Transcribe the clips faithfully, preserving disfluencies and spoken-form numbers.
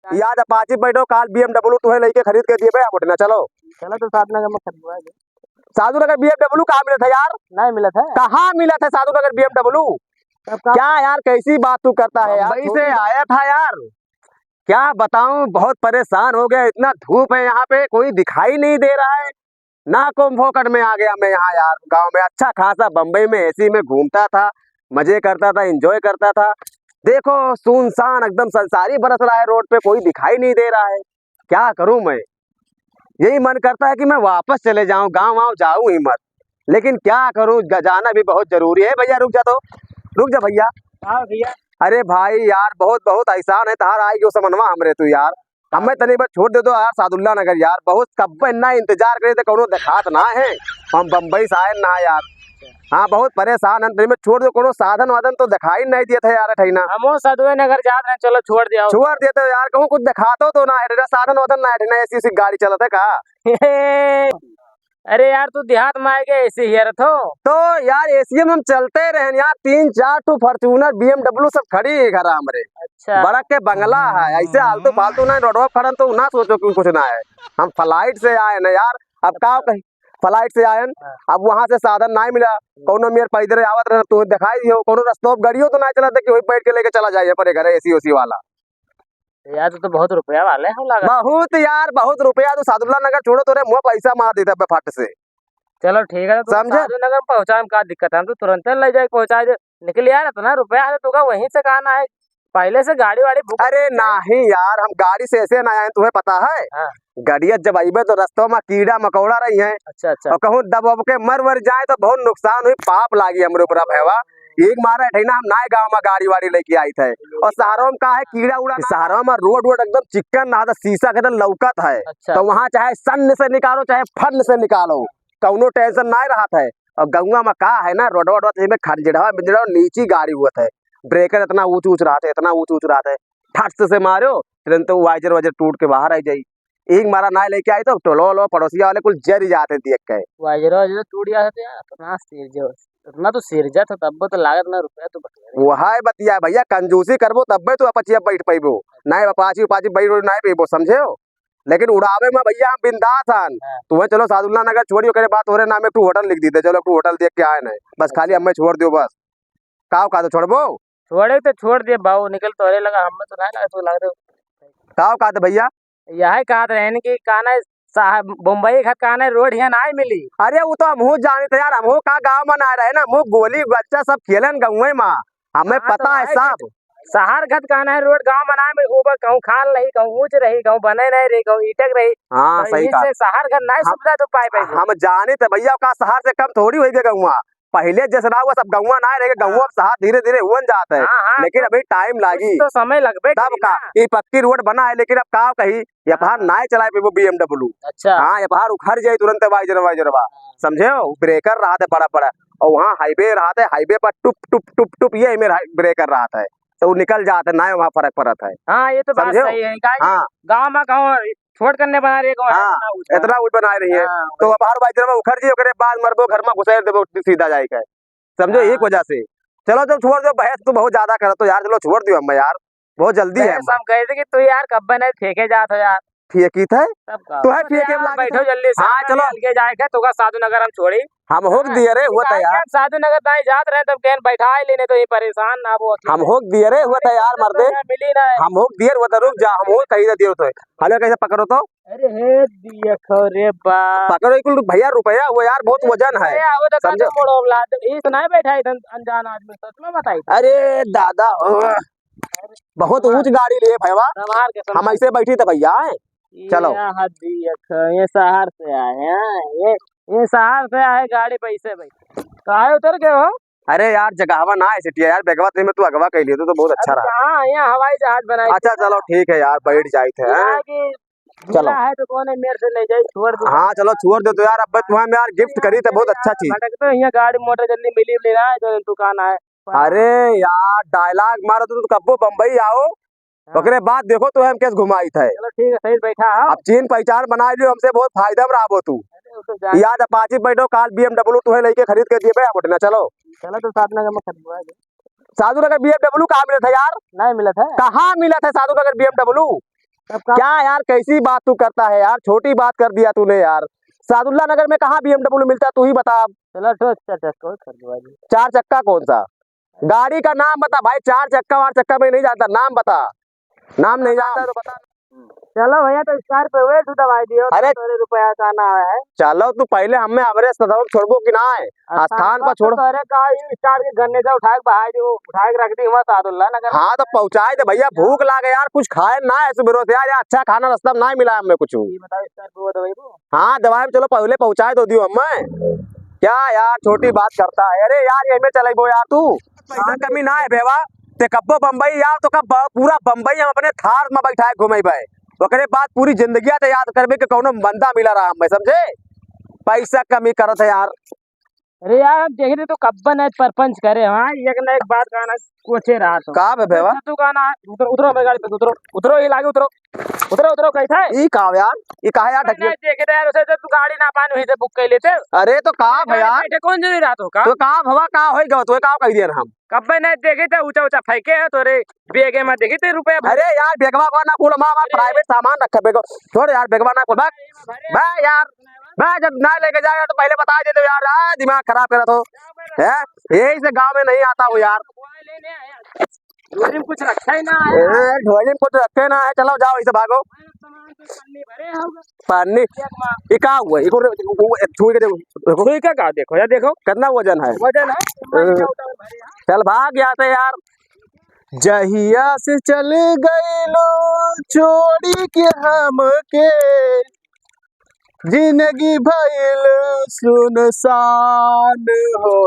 या आज Apache बैठो, काल B M W तुहे लइके खरीद के दिए बे, उठना, चलो। चलो तो साधु नगर में खरीदवा दे। साधु नगर B M W कहाँ मिलत है यार? नहीं मिलत है। कहाँ मिलत है साधु नगर B M W? तब का? क्या यार, कैसी बात तू करता है यार? बम्बई से आया था यार, क्या बताऊं, बहुत परेशान हो गया। इतना धूप है यहाँ पे, कोई दिखाई नहीं दे रहा है, ना कौन फोकट में आ गया मैं यहाँ यार। गाँव में अच्छा खासा बम्बई में A C में घूमता था, मजे करता था, enjoy करता था। देखो सुनसान एकदम, संसारी बरस रहा है रोड पे, कोई दिखाई नहीं दे रहा है। क्या करूँ मैं, यही मन करता है कि मैं वापस चले जाऊँ, गाँव वाँव जाऊँ ही मत, लेकिन क्या करूँ, ग-, जाना भी बहुत जरूरी है। भैया रुक जा तो, रुक जा भैया। हाँ भैया। अरे भाई यार, बहुत बहुत एहसान है तहार, आई गयो समनवा हमरे तू यार। हमें तनी बस छोड़ दे दो यार सादुल्ला नगर यार, बहुत कब्बे ना इंतजार करे थे, कौनो देखात ना है, हम बम्बई से आए ना यार। हाँ, बहुत परेशान है, तनी बस छोड़ दो, कौनो साधन वाधन तो दिखाई नहीं दिए थे यार, ठैना। हमो सदुए नगर जात रहे, चलो छोड़ दिया। छोड़ देते यार, कहूँ कुछ दिखातो तो ना है, ठैना साधन वाधन ना है, ठैना ऐसी ऐसी गाड़ी चलत है का? अरे यार, तू देहात में आए के A C हियर थो। तो यार, A C में हम चलते रहन यार, तीन चार ठो Fortuner, B M W सब खड़ी है घर हमरे। अच्छा। बड़क के बंगला है, ऐसे आलतू फालतू ना, रोडवा पर खड़न तो ना सोचो कि कुछ ना है। हम flight से आए ना यार, अब का कही, flight से आयन, हाँ। अब वहाँ से साधन ना मिला, कौनो मेर पैदल आवत रहे, तू दिखाई दियो, कौनो रस्तो अब गाड़ियों तो ना चलत कि वही बैठ के लेके चला जाए अपने घर A C ओसी वाला। यार, तू तो बहुत रुपया वाले हो लगा। बहुत यार, बहुत रुपया। तू सादुल्ला नगर छोड़ो, तोरे मुँह पैसा मार देता बे फट से। चलो ठीक है, तो समझे? साधु नगर पहुँचाए में का दिक्कत है, हम तो तुरंते ले जाए पहुँचाए दे। निकल यार, इतना रुपया है तो का वहीं से कहा ना है, पहले से गाड़ी वाड़ी book अरे नहीं यार, हम गाड़ी से ऐसे ना आए, तुम्हें पता है? हाँ। गड़िया जब अइबे तो रस्तों में कीड़ा मकोड़ा रही हैं। अच्छा, अच्छा। और कहूँ दब वब के मर वर जाए तो बहुत नुकसान हुई, पाप लागी हमरे ऊपर भैवा। एक मारा है ना, हम नाय गाँव में गाड़ी वाड़ी लेके आई थे। और शहरों में का है, कीड़ा उड़ा, शहरों में रोड वोड एकदम चिक्कन ना, तो शीशा के तरह लौकत है। अच्छा। तो वहाँ चाहे सन्न से निकालो, चाहे फन्न से निकालो, कौनो tension ना रहत है। और गौवा में का है ना, रोड वोड में खंजड़ा बिंजड़ा नीची गाड़ी हुआ है, breaker इतना ऊँच ऊँच रहत है, इतना ऊँच ऊँच रहत है, फट से मारो, तुरंत wiper वाइजर टूट के बाहर आ जाई। एक मारा ना लेके आई तो टोलो लो पड़ोसिया वाले कुल जर जाते देख के। वाइजरो वाइजरो टूट जाते यार, इतना सिरजो, इतना तो सिरजा था तब तो लागत ना रुपया तो बटोरे। वो है बतिया भैया, कंजूसी करबो तब्बे तो अपचिया बैठ पैबो, नहीं अपाची उपाची बैठ नहीं पैबो, समझे हो? लेकिन उड़ावे में भैया हम बिंदास हन। हाँ। तुम्हें चलो सादुल्ला नगर छोड़ी, ओकरे बाद तोरे नाम एक ठो होटल लिख दीते, चलो एक ठो होटल देख के आए नहीं, बस खाली अच्छा। हमें छोड़ दियो बस। का औकात है, छोड़बो? छोड़े तो छोड़ दिए बाबू, निकल तोरे लगा, हमें तो नहीं लगा, तू लग रहे। का औकात है भैया? यही कहत रहन कि काना साहब, बम्बई खत काना रोड हियाँ नहीं मिली। अरे वो तो हमहू जानित है यार, हमहू का गाँव में ना रहे ना, हमहू गोली बच्चा सब खेलन गौवे में, हमें हाँ, पता तो है है सब। शहर खत काना है रोड गाँव में ना मिली, ऊपर कहूँ खाल रही, कहूँ ऊँच रही, कहूँ बने नहीं रही, कहूँ ईटक रही। हाँ, तो सही इही कहा। से शहर खत नहीं हम, सुविधा तो पाए पाए। हम जानित है भैया, का शहर से कम थोड़ी होई गए गौवा। पहिले जैसे ना हुआ, सब गौवा ना रहे, गौवा हाँ। अब शहर धीरे धीरे हुअन जात है, हाँ, हाँ, लेकिन तो अभी time कुछ लागी। तो समय लगबे तब करी का, ना। ये पक्की रोड बना है, लेकिन अब का कही, ये हाँ। पहाड़ ना चलाए पेबो B M W। अच्छा। हाँ, ये पहाड़ उखड़ जाए तुरंत, वाइजर वाइजरवा, हाँ। समझे हो? Breaker रहत है बड़ा बड़ा, और वहाँ highway रहत है, highway पर टुप टुप टुप टुप ये मेरा breaker रहत है, तो वो निकल जात है, ना वहाँ फर्क पड़त है। हाँ, ये तो बात समझे हो? सही है, काहे कि हाँ। गाँव में कहूँ छोट करने बना रही है, कहूँ हाँ, इतना ऊँच बना इतना ऊँच बनाए रही है। हाँ, तो वही। अब हर बार जब उखड़ जी, ओकरे बाद मरबो, घर में घुसेर देबो सीधा जाए के। समझो, हाँ। एक वजह से। चलो, जब छोड़ दो, बहस तो बहुत ज्यादा करत हो यार, चलो छोड़ दियो हमें यार, बहुत जल्दी है बहस हमें। हम कहे थे कि तू यार कब बने फेंके जात हो यार। फेंकी थे? तब का? तो है अरे फेंके यार, लागी बैठो थे। जल्दी से, हाँ, चलो। अलगे जाए के, तो का साधु नगर हम छोड़ी। हम होक हाँ, दिए रे, हुआ था यार। हम साधु नगर ताई जात रहे, तब कहन बैठा ही लेने, तो ये परेशान ना वो अकेले। हम होक दिए रे, हुआ था यार, मर्दे। मिली ना। हम होक दिए, हुआ था, रुक जा, हम होक कहीं दिए तो। हेलो, कैसे पकड़ो तो? अरे हे दिया खो रे बा। पकड़ो, एक रुप-, भैया, रुपया हुआ यार, बहुत वजन है। भैया, वो तो समझो। काटे मोड़ो औलाद, ई तो नहीं बैठा इधर अनजान आदमी, सच में बताई। अरे दादा, ओह, बहुत हाँ। ऊंच गाड़ी लिए भैया। संभाल के, हम संभाल। ऐसे बैठी थे भैया, हैं? ये चलो। हद दिया खो, ये शहर से आए हैं, ये, ये शहर से आए, गाड़ी पे ऐसे बैठे। काहे उतर गए हो? अरे यार, जगहवा ना है सिटिया यार, बेगवा में तू अगवा कह लिए तो, तो बहुत अच्छा अरे रहा। कहाँ, यहाँ हवाई जहाज बनाए अच्छा, थे। चलो ठीक है यार, बैठ जाए थे, हैं? यहाँ की चलो। मिला है तो कौन है, मेरे से ले जाए, छोड़ दो। हाँ, चलो, छोड़ दे तो यार, अब तुम्हें मैं यार gift करी तो बहुत अच्छा चीज। भटक तो यहाँ गाड़ी मोटर जल्दी मिली, मिली ना है, जो दुकान है। अरे यार, dialogue मारो तो, तो कब्बो बम्बई आओ, हाँ। ओकरे बाद देखो तो हम कैसे घुमाई थे। चलो ठीक है, सही बैठा है। अब चीन पहचान बना लियो, हमसे बहुत फायदा में रहो तू। अरे, वो तो जान- याद Apache बैठो, काल B M W तुम्हें लेके खरीद के दिए बे, उठना, चलो। चलो तो साधु नगर में खरीदवा दे। साधु नगर B M W कहाँ मिलत है यार? नहीं मिलत है। कहाँ मिलत है साधु नगर B M W? तब का? क्या यार, कैसी बात तू करता है यार, छोटी बात कर दिया तूने यार। सादुल्ला नगर में कहाँ B M W मिलता है, तू ही बता। चलो, ठो चार चक्का और खरीदवा दे। चार चक्का कौन सा? गाड़ी का नाम बता भाई, चार चक्का वार चक्का में नहीं जानता, नाम बता। नाम नहीं जानता तो बता। चलो भैया, तो Scorpio वे तू दवाई दियो, अरे तोरे रुपया का ना है। चलो, तू पहले हमें हमरे सदमा छोड़बो कि ना है? अच्छा, स्थान पर छोड़। तोरे का ई Star के गन्ने से उठा के बहाई दे, उठा के रख दी हुआ सादुल्ला नगर। हाँ, तो पहुँचाए दे भैया, भूख लागे यार, कुछ खाए ना है सुबह से यार, यार अच्छा खाना रास्ता में ना मिला हमें कुछ। ये बताओ, Scorpio दवाई दो। हाँ, दवाई में चलो पहले पहुँचाए दो दियो हमें। क्या यार, छोटी बात करता है। अरे यार, ये में चले गो यार तू। पैसा कमी ना है भेवा, ते कब्बो बम्बई आओ तो कब ब-, पूरा बम्बई हम अपने थार में बैठाए घुमेबे। ओकरे बाद पूरी जिंदगिया ते याद करबे कि कौनो बंदा मिला रहा हमें, समझे? पैसा कमी करत है यार। अरे यार, हम देखे थे तो कब्बन आज परपंच करे, हाँ, एक ना एक बात गाना कोचे रहा तो। का बे भेवा? तू गाना है, उतरो, उतरो हमारी गाड़ी पे, उतरो, उतरो, ये लागे, उतरो, उतरो, उतरो, कैसा है? ई का यार? ई का है यार, अरे ढकिया? नहीं, देखे थे यार, उसे तो तू गाड़ी ना पान हुई से बुक कर लेते। अरे तो का अरे भैया? बैठे कौन जरूरी रहा तो का? तो का भवा, का होई गवा? तो का कह दिया हम? कब्बे नहीं देखे थे, ऊंचा ऊंचा फेंके है तोरे बेगे में, देखे थे रुपया भरे। अरे यार, बेगवा को ना खोल, हमारा अरे। प्राइवेट सामान रखा बेगवा। छोड़ यार, बेगवा ना खोल, भाग। अरे। भाग यार, भाग, जब ना लेके जाएगा तो पहले बता देते यार, आ, दिमाग खराब करा तो। क्या बोल रहा है? हैं? यही से गांव में नहीं आता हूँ यार। झोली में कुछ रखा ही ना है। ए, झोली में कुछ रखे ना है, चलो जाओ, इसे भागो। सामान तो पन्नी भरे होगा। पन्नी? एक माँ। ये का हुआ? इको रे-, वो, वो, एक छुई के देखो, देखो। छुई के का देखो, या देखो। कितना वजन है? वजन है? ए, चल भाग यहाँ से यार। जहिया से चल गइलो छोड़ी के हमके, जिंदगी भइल सुनसान हो,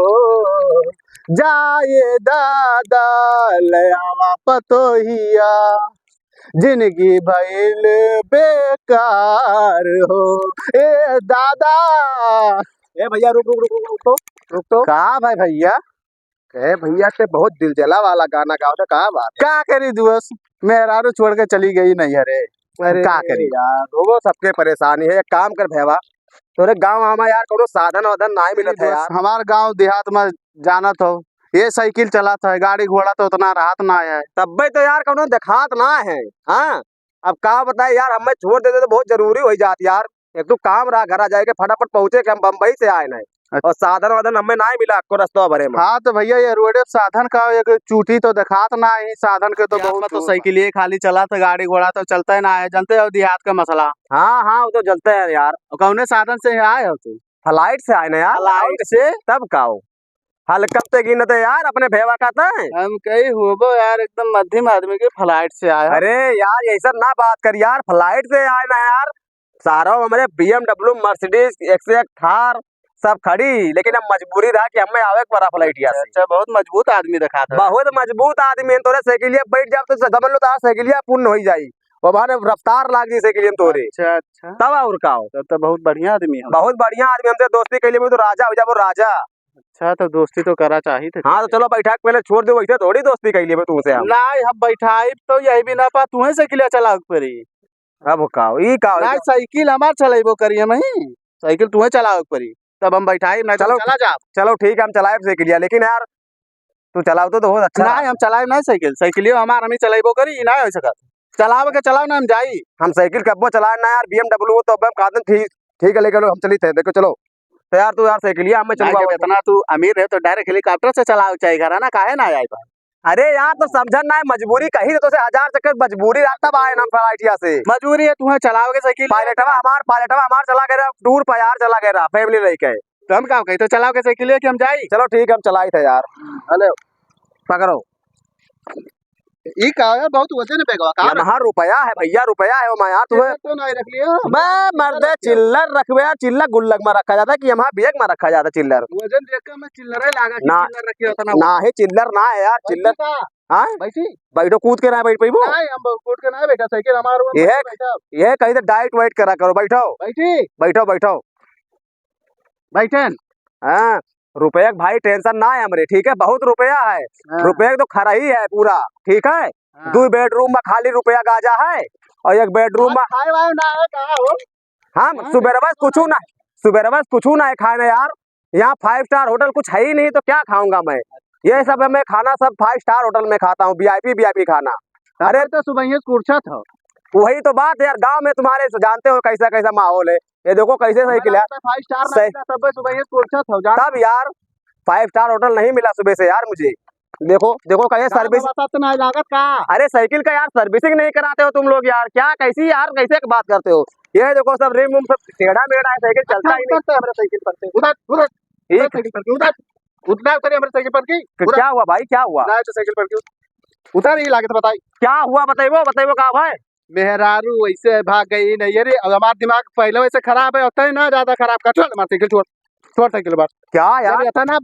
जाए दादा ले आवा पतोहिया, जिंदगी भइल बेकार हो। ए दादा। ए भैया, रुक, रुक, रुक, रुक, रुक तो, रुक तो। का भाई भैया? कहे भैया के बहुत दिलजला वाला गाना गाओ तो का बात? का करी दोस्त, मेहरारू छोड़ के चली गई नैहरे। अरे का करी? यार, वो सबके परेशानी है। एक काम कर भैया, तोरे गाँव आमा यार कोनो साधन वाधन नाहीं मिलत है दोस्त, यार। हमार गाँव देहात में जानत हो, ये साइकिल चलात है, गाड़ी घोड़ा तो उतना रहत ना है। तब्बे तो यार कोनो देखात ना है। हाँ, अब का बताए यार, हमें छोड़ देते तो बहुत जरूरी हो जात यार। एक तो काम रहा, घर आ जाए के फटाफट पहुँचे के हम बम्बई से आए नहीं। अच्छा। और साधन वाधन हमें ना मिला, को रस्तवा भरे में। हाँ, तो भैया, ये रोडे साधन का एक चूटी तो देखात ना है, साधन के तो देहात बहुत में तो दूर बा। साइकिलिए खाली चला था, गाड़ी घोड़ा तो चलता ही ना है, जानते हो देहात का मसला। हाँ, हाँ, वो तो चलते हैं यार। और कौने साधन से यहाँ आए हो तू? फ्लाइट से आए ना यार, फ्लाइट से? तब का हो? हल्का ते गिनते यार, अपने भेवा का तय। हम कही होबो यार, एकदम मध्यम आदमी के फ्लाइट से आया। अरे यार, ऐसा ना बात कर यार, फ्लाइट से आए ना यार। सारा हमरे B M W, Mercedes, एक से एक थार सब खड़ी, लेकिन अब मजबूरी रहा कि हमें आवे के पड़ा फ्लाइट यहाँ से। अच्छा, बहुत मजबूत आदमी दिखात है। बहुत मजबूत आदमी है, तोरे साइकिलिया बैठ जाओ तो समझ लो तार साइकिलिया पूर्ण हो जाई, वो बाहर रफ्तार लाग जाई साइकिलिया में तोरे। अच्छा, अच्छा। तब और का हो? तब तो बहुत बढ़िया आदमी हो। बहुत बढ़िया आदमी, हमसे दोस्ती कैले में तो राजा हो जाबो, राजा। अच्छा, तो दोस्ती तो करा चाहिए थे। हाँ, तो चलो बैठा के पहले छोड़ दो, वैसे थोड़ी दोस्ती कैले में तुमसे हम। नहीं, हम बैठाई तो यही भी ना पा, तुम्हें साइकिलिया चलावे के पड़ी। अब का हो? ई का हो? नहीं, साइकिल हमार चलाइबो करी हम ही। साइकिल तुम्हें चलावे के पड़ी, तब हम बैठाई, नहीं तो चलो, चला जा। चलो ठीक है, हम चलाए साइकिलिया, लेकिन यार तू चलाओ तो, तो बहुत अच्छा नहीं, रहा। हम चलाए नहीं साइकिल, साइकिलियो हमार हम ही चलाइबो करी, ई नहीं हो सकत। चलावे के चलाओ ना, हम जाई। हम साइकिल कब्बो चलाए ना यार, B M W तो अब हम कहते ठीक, ठीक है, लेके लो, हम चली थे, देखो चलो। तो यार तू यार साइकिलिया हमें नहीं, चलवाओ जब तू। इतना तू अमीर है तो डायरेक्ट हेलीकॉप्टर से चलावे के चाहिए घर, है ना, काहे ना आई बा? अरे यार, तो समझन ना है, मजबूरी कही तो से हजार चक्कर मजबूरी रहता बा ना फ्लाइटिया से। मजबूरी है, तुम्हें चलाओगे साइकिल? पायलटवा हमार, पायलटवा हमार चला गया टूर पर यार, चला गया फैमिली लेके। तो हम का कही, तो चलाओगे साइकिल लेके हम जाई? चलो ठीक है, हम चलाई थे यार। अरे पकड़ो। ई का है? बहुत वजन है बैगवा का? Yamaha रुपया है भैया, रुपया है वो यार, तुम्हें। चिल्लर तो नहीं रख लिया? बे मर्दे, चिल्लर रखबे यार, चिल्लर गुल्लक में रखा जाता है कि Yamaha बैग में रखा जाता है चिल्लर? वजन देख के मैं चिल्लर ही लागा कि ना, चिल्लर रखी होता ना। ना है, चिल्लर ना है यार, बैठी चिल्लर। का? हाँ? बैठी? बैठो, कूद के ना बैठ पाइबो। नहीं, हम कूद के ना बैठा, साइकिल हमार वो ये, बैठा। ये कहीं तो डाइट वाइट करा करो, बैठो। बैठी? बैठो, बैठो। बैठेन। हाँ, रुपया के भाई टेंशन ना है हमरे, ठीक है, बहुत रुपया है। हाँ। रुपया के तो खरा ही है पूरा, ठीक है। हाँ। दो बेडरूम में खाली रुपया गाजा है और एक बेडरूम में खाए वाए ना है, कहाँ हो? हम खाए सुबेरवा से कुछ ना, सुबेरवा से कुछ ना है खाने यार, यहाँ five star hotel कुछ है ही नहीं, तो क्या खाऊंगा मैं? ये सब मैं खाना सब five star hotel में खाता हूँ, VIP VIP खाना। अरे अरे तो सुबह से कुर्छत हो। वही तो बात है यार, गाँव में तुम्हारे जानते हो कैसा कैसा माहौल है। ये देखो कैसे साइकिल है। Five star ना सही। मिला, तब सुबह ये सोचत हो जान। तब यार, five star hotel नहीं मिला सुबह से यार मुझे। देखो, देखो कैसे service। तो ना लागत का? अरे साइकिल का यार servicing नहीं कराते हो तुम लोग यार, क्या कैसी यार, कैसे बात करते हो? ये देखो सब rim वूम सब टेढ़ा मेढ़ा है, साइकिल चलता ही नहीं। उतर, उतर, साइकिल पर से, उतर, उतर, ठीक। उतर साइकिल पर की, उतर, उतर, उतर, हमारे साइकिल पर की, क-, उतर। क्या हुआ भाई, क्या हुआ? ना, तो साइकिल पर की उतर, ही लागत बताई। क्या हुआ, बताइबो, बताइबो का भाई? मेहरारू वैसे भाग गई नहीं, अरे, अब हमार दिमाग पहले वैसे खराब है, होता है ना, ज्यादा खराब कर, छोड़ हमार साइकिल, छोड़, छोड़ साइकिल बार। क्या यार? जब इतना,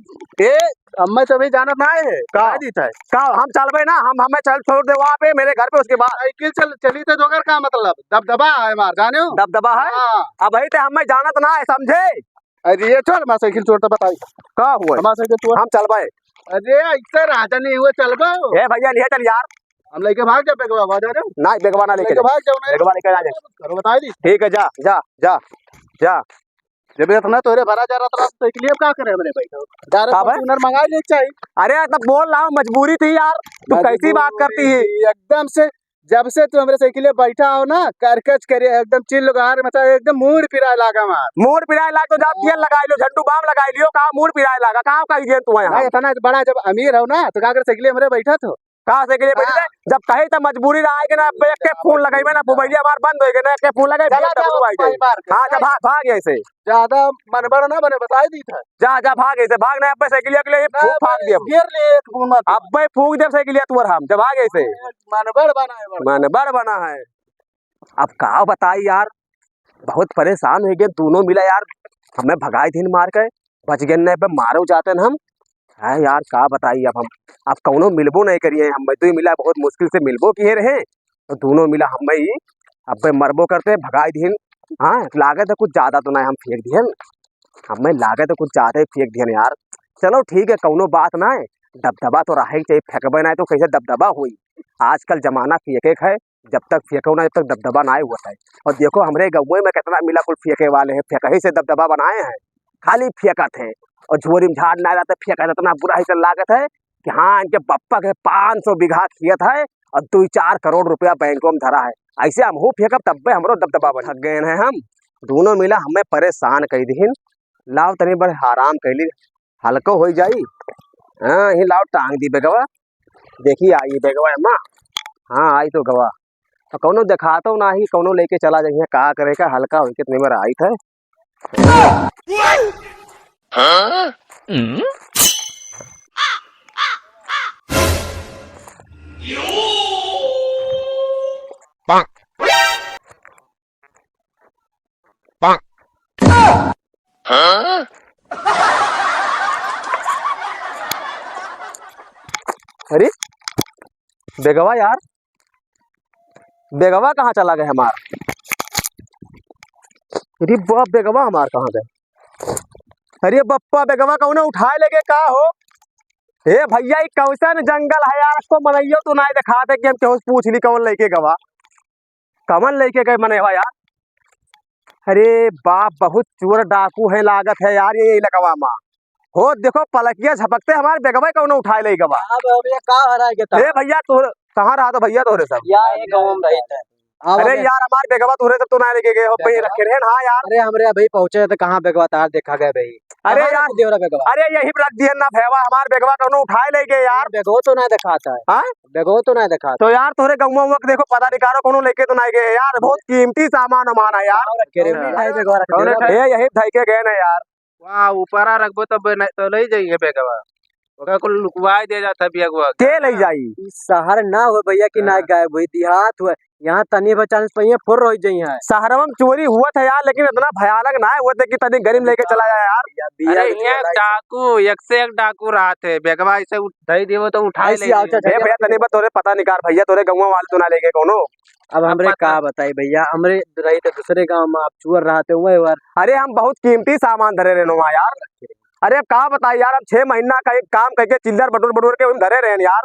ए, अब मैं तो अभी जानत ना है, का? बता दी था। का हम चलबे ना, हम, हमें चल छोड़ दे वहाँ पे मेरे घर पे, उसके बाद। साइकिल चल, चली तो दोगर का मतलब, दबदबा है हमार, जाने हो? दबदबा है? हाँ। अब वही ते हमें जानत ना है, समझे? अरे ये छोड़, हमार साइकिल छोड़ तो बताई। का हुआ? हमार साइकिल छोड़। हम चलबे। अरे ऐसे राजा नहीं हुए, चलबे। ए भैया, नहीं चल यार। हम लेके भाग जा बेगवा, भाग जा रे। ना, बेगवा ना लेके लेके जा। भाग जाओ ना। बेगवा लेके ना जा। करो, बता दी। ठीक है, जा, जा, जा, जा। जब इतना तोरे भरा जा रहा था, तो इसलिए अब का करे हमरे भाई? जा रहे का बे? Fortuner मंगा ले चाहिए। अरे, तो बोल रहा हूँ, मजबूरी थी यार। तू कैसी बात करती है? मजबूरी, एकदम से, जब से तू हमरे साइकिल पे बैठा हो ना, करकच करे, एकदम चिल्लगार मचा, एकदम मूड पिराए लागा हमार। मूड पिराए लाग तो जा, हाँ। तेल लगाई लो, झंडू बाम लगाई लियो, कहाँ मूड पिराए लागा, कहाँ कही दिए तू यहाँ? भाई, इतना बड़ा जब अमीर हो ना, तो का करे साइकिल हमरे बैठा तो? कहाँ से के लिए बैठे हाँ। थे? जब कहे तो मजबूरी रहा है कि ना, अब एक के फोन लगाई, मैं ना मोबाइल हमार बंद हो गया ना, एक के फोन लगाई, चला फिर जाओ, डब्लू आई भाई जाए। मार के। हाँ, जा भाग, भाग यहाँ से। ज्यादा मनबड़ ना बने, बताई दी था। जा, जा, भाग यहाँ से, भाग ना, अब साइकिल के लिए ना, फूंक फांक दिया। गिर ले एक फोन मत। अब भाई फूंक दे साइकिल तू और हम, जा भाग यहाँ से। मनबड़ बना है बड़ा। मनबड़ बना है। अब का बताई यार, बहुत परेशान हो गए दोनों मिला यार, हमें भगाई दिन मार के, बच गए न, अब मारो जाते न हम। है यार, का बताई अब हम, अब कौनो मिलबो नहीं करिए, हम दो मिला बहुत मुश्किल से मिलबो किए रहे, तो दोनों मिला हम ही अब मरबो करते, भगाई दिन। हाँ, लागत है कुछ ज्यादा तो नहीं हम फेंक दिए, हमें लागत है कुछ ज्यादा ही फेंक दिए यार। चलो ठीक है, कौनो बात ना है, दबदबा तो रहे के चाहिए, फेंकबे ना है तो कैसे दबदबा हुई? आजकल जमाना फेंके के है, जब तक फेंको ना, जब तक दबदबा ना होता है। और देखो, हमरे गौवे में कितना मिला कुल फेंके वाले हैं, फेंकही से दबदबा बनाए हैं, खाली फेंकत है। और झोरी में झाड़ ना रहता, फेंकत इतना बुरा ही लागत है कि हाँ, इनके बप्पा के पाँच सौ बीघा खेत है और दो चार करोड़ रुपया बैंकों में धरा है। ऐसे हमहू फेंकब, तब्बे हमरो दबदबा बन। थक गए हैं हम, दोनों मिला हमें परेशान कर दीन। लाओ, तनी बड़े आराम कैली, हल्को हो जाई। हाँ, ही लाओ, टांग दी बेगवा। देखी, आई बेगवा अम्मा। हाँ, आई तो गवा। तो कौनो देखातो नाही, कौनो लेके चला जाइए, का करे का, हल्का होई, कितने बार आई था। अरे, बेगवा यार, बेगवा कहाँ चला गए हमार? अरे बाप, बेगवा हमार कहाँ गए? अरे बप्पा, बेगवा कौनो उठाए लेगे का हो? ए भैया, ई कैसन जंगल है यार? को मनइयो तो नाय देखात है कि हम केहू से पूछ ली कौन लेके गवा। कमन लेके गए मनइवा यार? अरे बाप, बहुत चोर डाकू है लागत है यार ये इलाकवा मा। हो देखो, पलकिया झपकते हमार बेगवा कौनो उठाए ले गवा। अब भैया का हराए के था? ए भैया, तोहरे कहाँ रहा तो भैया तोहरे सब? या ये गाँव में रही थे। अब अरे हमें यार, हमार बेगवा तोहरे सब तो ना लेके गए हो, बेगवा? रखे रहे। हाँ यार। अरे हमरे अभी पहुँचे तो कहाँ बेगवा तार देखा गया भाई? अरे कहाँ यार। रख दिया बेगवा? अरे यही पे रख दिया ना भैया, हमार बेगवा कौनो उठाए ले गए यार। बेगवा तो ना देखाता है। हाँ? बेगवा तो ना देखाता। तो यार तोहरे गौवा उवा के देखो, पता नहीं कारो कौनो लेके तो ना गए यार, बहुत कीमती सामान वामान है यार। कहाँ रखे रे? हाँ। यही धई के गए ना यार। वाह, ऊपरा रखबो तब न-, तो ले जाइए बेगवा। ओका कुल लुकवाए दे जाता बेगवा। के ले जाई? ई शहर ना हो भैया कि ना हाँ। गायब हुई, देहात हुआ। यहाँ तनी बचाने से पहिले फुर रह जाई है। शहरवा में चोरी हुआ था यार, लेकिन इतना भयानक ना हुआ था कि तनी गरीब लेके चला जाए यार। अरे यहाँ डाकू, एक से एक डाकू रहत है, बेगवा ऐसे उठ-, धई देवो तो उठाए ऐसे ले आवता जाइए। ए भैया, तनी बा तोरे पता निकार भैया, तोरे गौवा वाले तो ना लेके कौनो। अब अब हमरे पता का बताई भैया, हमरे रही तो दूसरे गाँव में, आप चुअर रहते हुए यार। अरे हम बहुत कीमती सामान धरे रहनो वहाँ यार। अरे अब का बताई यार, हम छह महीना का एक काम करके चिल्लर बटोर बटोर के उन धरे रहन यार।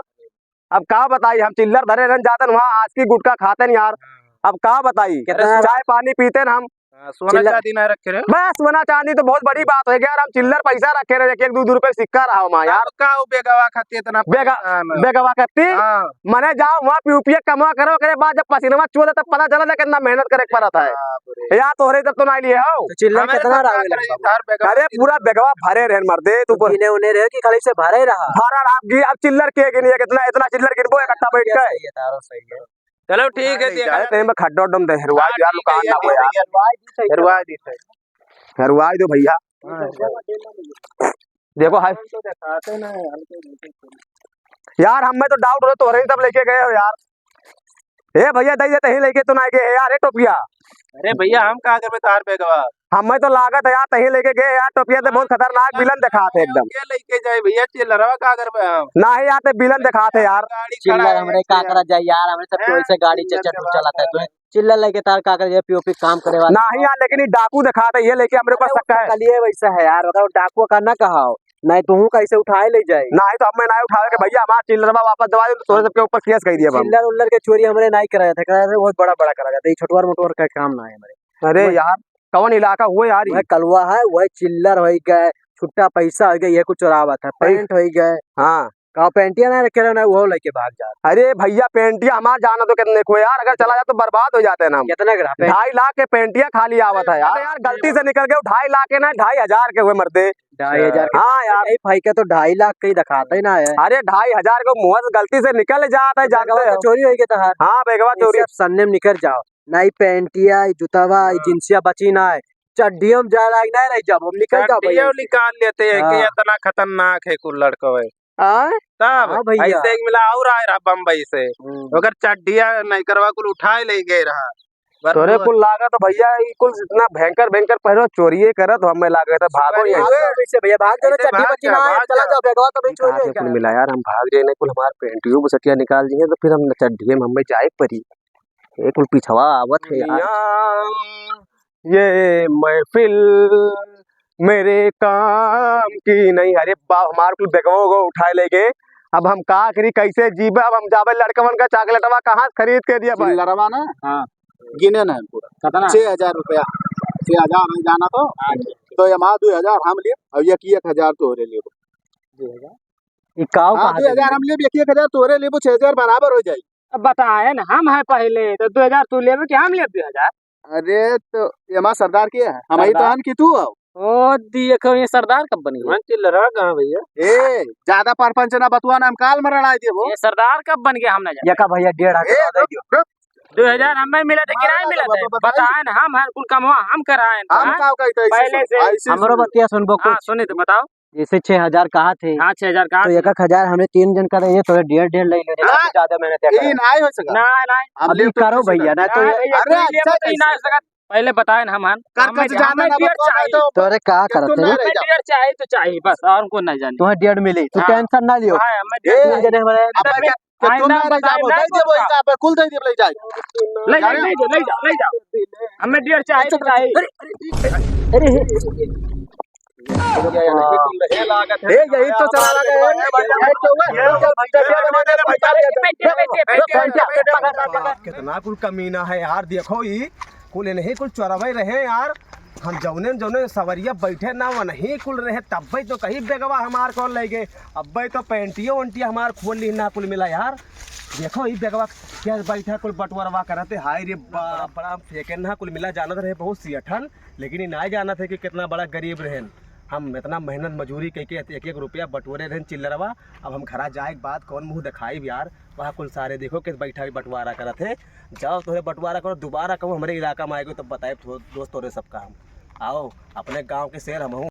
अब का बताई, हम चिल्लर धरे रहन, जातन वहाँ आज की गुटखा खातन यार। अब का बताई, कितना चाय पानी पीतन हम। हाँ, सोना चिल्लर चांदी ना रखे रहे। बस, सोना चांदी तो बहुत बड़ी बात होइ गया यार, हम चिल्लर पैसा रखे रहे, एक एक दू दू रुपये सिक्का रहा हमारा यार। अब का हो बेगवा खातिर इतना बेगा-, परेशान है? बेगवा खातिर? हाँ। मने जाओ वहाँ पीऊ पिए कमा करो, ओकरे बाद जब पसीनवा चुआ तब पता चला ना कितना मेहनत करे के पड़त है। बाप रे। यार तोहरे तब तो ना लिए हो। तो चिल्लर हमारे कितना सब रहा का है करे, लगभग? इधर बेगवा अरे पूरा बेगवा भरे रहन मर्दे, तू तो गिने उन्हें रहे कि खाली से भरे रहा? भरा रहा, अब गि-, अब चिल्लर के गिनिए, कितना, इतना चिल्लर गिनबो इकट्ठा बैठ के? सही है, तारो सही है। चलो ठीक है, हाँ, देखा जाए। तहीं में खड्डो डम दे, हेरवा हाँ, यार, ठीक है, लुकान ये ना हो ठीक है, यार। ये ठीक है। हेरवा दी सही। हेरवा दो भैया। हाँ। देखो हाय। हम तो दिखाते ना है, हम तो नहीं करते। यार, हमें तो doubt हो, तोहरे ही सब लेके गए हो यार। ए भैया, दई दे, तहीं लेके तो ना गए यार, ए टोपिया। अरे भैया, हम का करबे तोहार बेगवा? हमें तो लागत है यार, तहीं लेके गए यार, टोपिया तो बहुत खतरनाक villain दिखात है एकदम। के लेके जाए भैया, चिल्लरवा का करबे हम? नाही यार, ते villain दिखात है यार। गाड़ी खड़ा चिल्लर है हमरे का यार। करा जाए यार, हमरे सब हैं? कोई से गाड़ी चिल्लर चचर के बात चलाता है, है। तू चिल्लर लेके तार का करे, पीओपी काम करे वाला। नाही यार, लेकिन ये डाकू दिखात है, ये लेके हमरे ऊपर अरे, शक है। कलिए वैसा है यार, अगर डाकू का ना कहा हो, नाही तो हूँ कैसे उठाए ले जाए। नाही तो हमें नाही उठावे के भैया, हमार चिल्लरवा वापस दवा दे, तो तोरे सबके ऊपर case कर दिया हम। चिल्लर उल्लर के चोरी हमरे नाही करा जाता, करा जाता बहुत बड़ा बड़ा करा जाता, ये छोटवार मोटवार का काम ना है हमरे। अरे वह यार, कौन इलाका हुए यार ये? वह कलवा है, वह चिल्लर होइ गए, छुट्टा पैसा होइ गए, ये कुछ चोरावत है, भाई। Pant होइ गए। हाँ। का पैंटिया ना रखे रहो ना, वो लेके भाग जात। अरे भैया, पैंटिया हमार जाना तो कितने को यार, अगर चला जात तो बर्बाद हो जाते हैं ना हम। कितना ग्राम है? ढाई लाख के पैंटिया खाली आवत है यार। अरे यार, गलती से निकल गए, ढाई लाख के ना, ढाई हजार के हुए मर्दे। ढाई हजार के? हाँ यार। नहीं भाई, का तो ढाई लाख कहीं दिखाता ही ना है। अरे ढाई हजार को मुँह से गलती से निकल जाता है, तो जानते बेगवा तो हो। चोरी होइ गया था। हाँ, बेगवा ये चोरी। सब सन्ने में निकल जाओ, ना ही पैंटिया, जूतावा, हाँ। जींसिया बची ना है। चड्डियों में जाए लायक नहीं रह जाबो, हम निकल जाओ भैया चड्डियों से। निकाल लेते हैं कि हाँ। इतना खतरनाक है कुल लड़को है। आय? तब हाँ भैया। ऐसे एक मिला और आए रहा बम्बई से, हम्म। ओकर चड्डिया नहीं करवा कुल उठाए ले गए रहा। बस तोरे वो कुल लागत भैया, ई कुल इतना भयंकर भयंकर पहरो चोरिये करत हो, हमें लागत है भागो सुबह यहाँ से। भागो अभी से भैया, भाग जाओ ना, ऐसे चड्डी भाग बची जा, ना है, भाग चला जा। जाओ, बेगवा तो अभी चोरी कहाँ हो से गया। कुल मिला यार, हम भाग जाए नहीं, कुल हमार पैंटियों बसटिया निकाल दिए तो फिर हम चड्डिये में हमें जाए परी। ये कुल पिछवा आवत है यार। दुनिया, ये महफिल मेरे काम की नहीं। अरे बाप, हमार कुल बेगवा उगवा उठाए ले गए। अब हम का करी, कैसे जीबे? अब हम जाबे लड़कवन का चॉकलेटवा कहाँ से खरीद के दिया भाई? चिल्लरवा ना? हाँ। गिने ना पूरा। कितना? छह हजार रुपया। छह हजार हम जाना तो। हाँ जी। तो ये हमार दो हजार हम लिए, अब एक, एक हजार तोहरे लेबो। दो हजार? ई काव हाँ, कहा दो हजार हम लेब, एक, एक हजार तोहरे लेबो, छह हजार बराबर हो जाई। अब बताए ना, हम हैं पहले, तो दो हजार तू लेबे कि हम लेब दो हजार? अरे, तो ये हमार सरदार के है, हम ही तो सरदार? हन कि तू हो? ओ, देखो, ये सरदार कब बन गया? मन चिल्लरा कहाँ भैया? ए, ज्यादा परपंच ना बतुआ ना, हम काल में लड़ाई देबो। ये सरदार कब बन गया, हम ना जाने। ये का भैया, डेढ़ हजार ए, दे दियो। रुक, रुक। दो हजार हमें मिला था, किराया मिला था? बताए ना, हम हैं, कुल कमवा हम कराए हैं, हम हाँ? का कहते हैं, पहले से। ऐसे हमरो सुन। बतिया सुनबो हाँ, कुछ। सुने तो बताओ। जैसे छह हजार कहा थे, हाँ, छह हजार कहा तो थे। एक एक हजार हमरे तीन जन का रहिए, तो डेढ़ डेढ़ ले ले, हाँ। ज्यादा मेहनत है। ई ना हो सका। ना, ना। हम अभी ले तो करो नहीं भैया, सकते। ना तो ना, ये भैया, अरे, कोई ले अच्छा मत, ई ना कैसे? हो सका। पहले बताए ना हम, हम, कर हमें, कच जाना हमें ना डेढ़ बताओ, चाहिए। तो तोरे का तो करत तुम है? ना हमें ले जाओ। डेढ़ चाहिए तो चाहिए, बस, और कुछ नहीं जाने। तुम्हें डेढ़ मिली, तू हाँ। Tension ना लियो। हाँ, हमें ए, डेढ़ तीन चाहिए। जने हमारे अब आइंदा मैं क्या, तुम आइंदा ना ले बताए जाओ, ना दे दे वही कुछ। का, कुल दे दे, ले जाए। ले, ले, ले जाओ, ले जाओ, ले जाओ। हमें डेढ़ चाहिए तो चाहिए। अरे, अरे, अरे। ए, यही तो चला लगा है। कितना कुल कमीना है यार, देखो ई कुल इन्हीं कुल चोरवे रहे यार। हम जौने जौने सवरिया बैठे ना वनही कुल रहे, तब्बे तो कही बेगवा हमार कौन ले गए। अब्बे तो पैंटियो उंटिया हमार खोल ली ना कुल मिला यार। देखो ई बेगवा क्या बैठा कुल बटवरवा करते। हाय रे बाप, बड़ा फेंके ना कुल मिला, जानत रहे बहुत सियठन। लेकिन ई नाय जानत है कि कितना बड़ा गरीब रहेन। हम इतना मेहनत मजूरी कइके एक एक रुपया बटोरे रहेन चिल्लरवा। अब हम घरा जाए के बाद कौन मुँह देखाइब यार? वहाँ कुल सारे देखो किस बैठा भी बंटवारा करत है। जाओ तोहरे बंटवारा करो, दोबारा कहूँ हमरे इलाका में आएगो तब बताइब थो-, दोस्त तोहरे सब काम। आओ, अपने गाँव के शेर हमहूँ।